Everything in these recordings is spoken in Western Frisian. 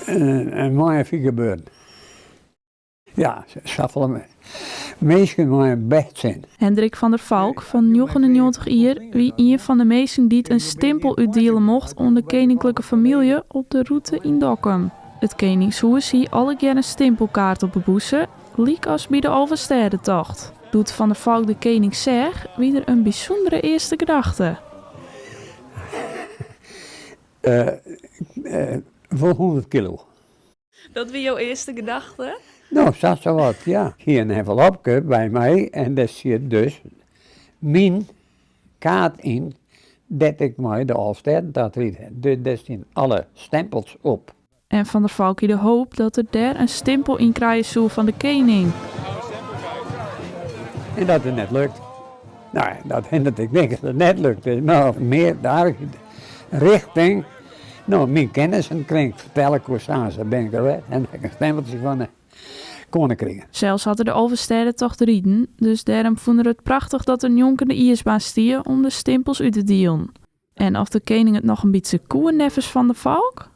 In magnifyk gebeuren. Ja, safolle minsken mei in bêst sin. Hendrik van der Valk fan 99 jier wie ien fan de minsken dy't in stimpel útdiele mocht oan de keninklike famylje op de rûte yn Dokkum. It keningshûs hie allegear in stimpelkaart op 'e bûse, lykas by de Alvestêdetocht. Doe't Van der Valk de kening seach, wie der in bysûndere earste gedachte. Wol 100 kilo. Dat wie jo earste gedachte? No, sa sawat, ja. Ik hie in envelopke by my en dêr siet dus myn kaart yn dêr't ik mei de Alvestêdetocht riden ha. Dus dêr stiene alle stempels op. En Van der Valk hie de hoop dat er dêr in stimpel yn krije soe fan de kening. En dat it net lukt. No, dat hinderet ek niks dat it net lukt is, mar mear de richting. No, myn kennissenkring fertel ik oer sa en sa bin ik der wer en ha ik in stempeltsje fan de koning krigen. Sels hat er de Alvestêdetocht riden, dus dêrom fûn er it prachtich dat er njonken de iisbaan stie om de stimpels út te dielen. En oft de kening it noch in bytsje koe neffens Van der Valk?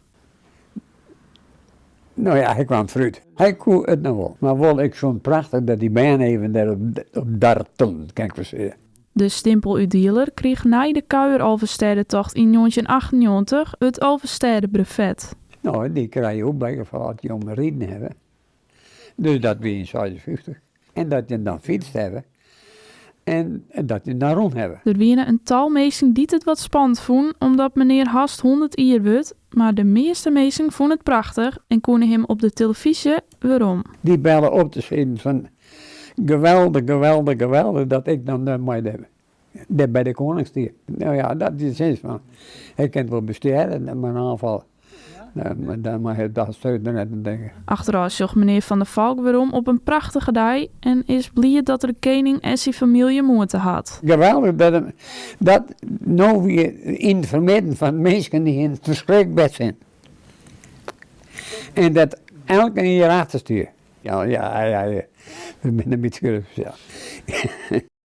No ja, hy kwam foarút. Hy koe it noch wol. Mar wol ek so'n prachtich dat dy bern even dêr op dartelen, kin ik wol sizze. De stimpelútdieler krige nei de kuieralvestêdetocht yn 1998 it Alvestêdebrevet. No, dy krije je ook bygefolch as je om riden hawwe. Dus dat wie yn 56. En dat je dan fytst hawwe en dat je dan rûn hawwe. Der wiene in tal minsken dy't it wat spannend fûnen omdat menear hast 100 jier wurdt, mar de measte minsken fûnen it prachtich en koene him op de telefyzje werom. Dy belle op te sizzen fan geweldich, geweldich, geweldich dat ik dan mei de dêr by de koning stie. No ja, dat is de sin fan, hy kin it wol bestjerre, mar in oanfal, dan mei hy dat steut der net oan tinke. Achterôf sjocht menear Van der Valk werom op in prachtige dei en is bliid dat er de kening en syn famylje moete hat. Geweldich dat dat no wie yn it fermidden fan minsken dy't in ferskriklik bêst sin. En dat elkenien hjir achter stie. Ja, ja, ja, we binne in bytsje grut, ja.